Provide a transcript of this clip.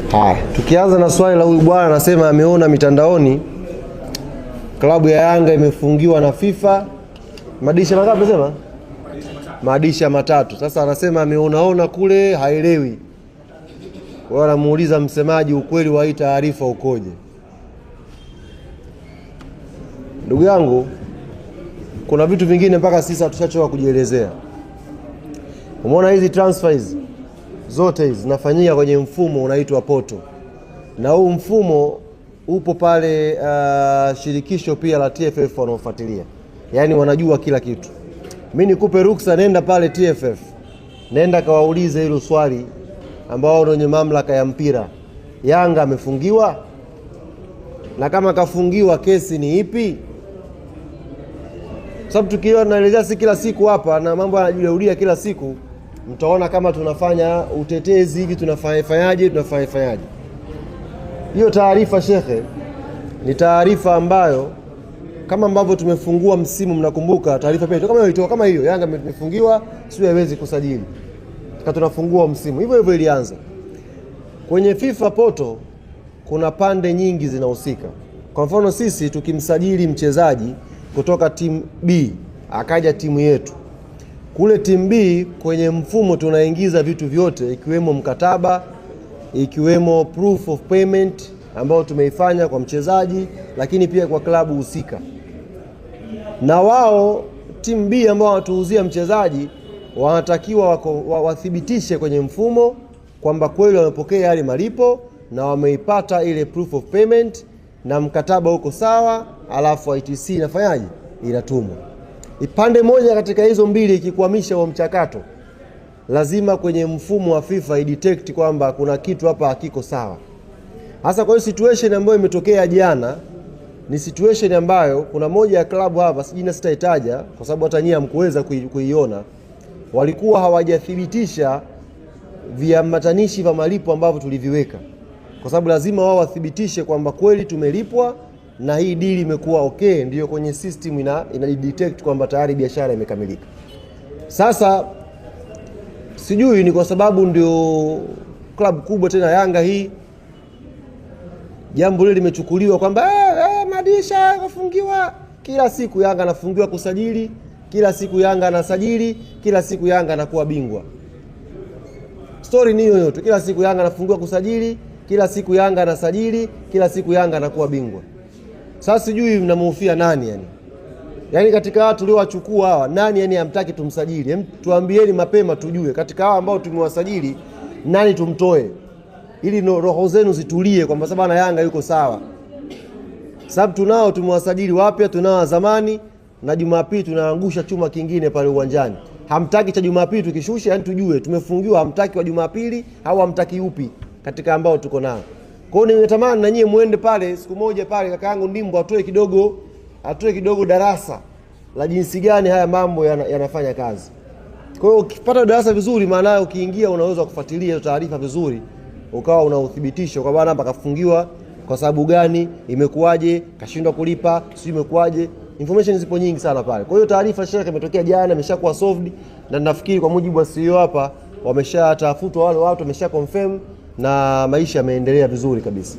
Haya, tukianza na swali la huyu bwana anasema ameona mitandaoni klabu ya Yanga imefungiwa na FIFA madirisha mangapi amesema? Madirisha matatu. Sasa anasema ameonaona kule haelewi. Kwa hiyo anamuuliza msemaji ukweli wa hii taarifa ukoje? Ndugu yangu, kuna vitu vingine mpaka sisi hatushachoka kujielezea. Umeona hizi transfer hizi zote hizi zinafanyika kwenye mfumo unaitwa poto, na huu mfumo upo pale shirikisho pia la TFF wanaofuatilia, yaani wanajua kila kitu. Mi nikupe ruksa, nenda pale TFF, nenda kawaulize hilo swali, ambao wenye mamlaka ya mpira, Yanga amefungiwa, na kama kafungiwa kesi ni ipi? Sababu tukiwa tunaelezea si kila siku hapa na mambo yanajirudia kila siku, mtaona kama tunafanya utetezi hivi, tunafanyaje tunafanyaje. Hiyo taarifa shekhe, ni taarifa ambayo kama ambavyo tumefungua msimu, mnakumbuka taarifa pia kama ilitoka kama hiyo, Yanga imefungiwa, sio haiwezi kusajili, tuka tunafungua msimu hivyo hivyo ilianza. Kwenye FIFA poto kuna pande nyingi zinahusika. Kwa mfano sisi tukimsajili mchezaji kutoka timu B akaja timu yetu kule timu B, kwenye mfumo tunaingiza vitu vyote ikiwemo mkataba, ikiwemo proof of payment ambayo tumeifanya kwa mchezaji, lakini pia kwa klabu husika. Na wao timu B ambao wanatuuzia mchezaji wanatakiwa wathibitishe kwenye mfumo kwamba kweli wamepokea yale malipo na wameipata ile proof of payment na mkataba uko sawa, alafu ITC inafanyaje? Inatumwa. Ipande moja katika hizo mbili ikikwamisha huo mchakato, lazima kwenye mfumo wa FIFA idetect kwamba kuna kitu hapa hakiko sawa. Hasa kwa hiyo situation ambayo imetokea jana ni situation ambayo kuna moja ya klabu hapa, sijui sitaitaja kwa sababu hata nyie hamkuweza kuiona, walikuwa hawajathibitisha viambatanishi vya malipo ambavyo tuliviweka, kwa sababu lazima wao wathibitishe kwamba kweli tumelipwa na hii deal imekuwa okay, ndiyo kwenye system ina detect kwamba tayari biashara imekamilika. Sasa sijui ni kwa sababu ndio klabu kubwa tena Yanga hii, jambo lile limechukuliwa kwamba madirisha kafungiwa. Kila siku Yanga anafungiwa kusajili, kila siku Yanga anasajili, kila siku Yanga anakuwa bingwa. Story ni hiyo hiyo tu, kila siku Yanga anafungiwa kusajili, kila siku Yanga anasajili, kila siku Yanga anakuwa bingwa. Sasa sijui mnamhofia nani yani? Yaani katika watu tuliowachukua hawa nani yani hamtaki tumsajili? Hem, tuambieni mapema tujue katika hawa ambao tumewasajili nani tumtoe, ili roho zenu zitulie kwamba sasa bana Yanga yuko sawa. Sababu tunao tumewasajili wapya, tunao wa zamani, na Jumapili tunaangusha chuma kingine pale uwanjani. Hamtaki cha Jumapili tukishusha, yani tujue tumefungiwa, hamtaki wa Jumapili au hamtaki upi katika ambao tuko nao. Kwa hiyo ningetamani na nyie muende pale siku moja pale, kakaangu Ndimbo atoe kidogo darasa la jinsi gani haya mambo yanafanya kazi. Kwa hiyo ukipata darasa vizuri, maana ukiingia unaweza kufuatilia hizo taarifa vizuri, ukawa una uthibitisho kwa bwana hapa kafungiwa kwa sababu gani, imekuwaje, kashindwa kulipa, sijui imekuwaje. Information zipo nyingi sana pale. Kwa hiyo taarifa shekhe imetokea jana, imeshakuwa solved, na nafikiri kwa mujibu wa CEO hapa wameshatafutwa wale watu, wamesha confirm na maisha yameendelea vizuri kabisa.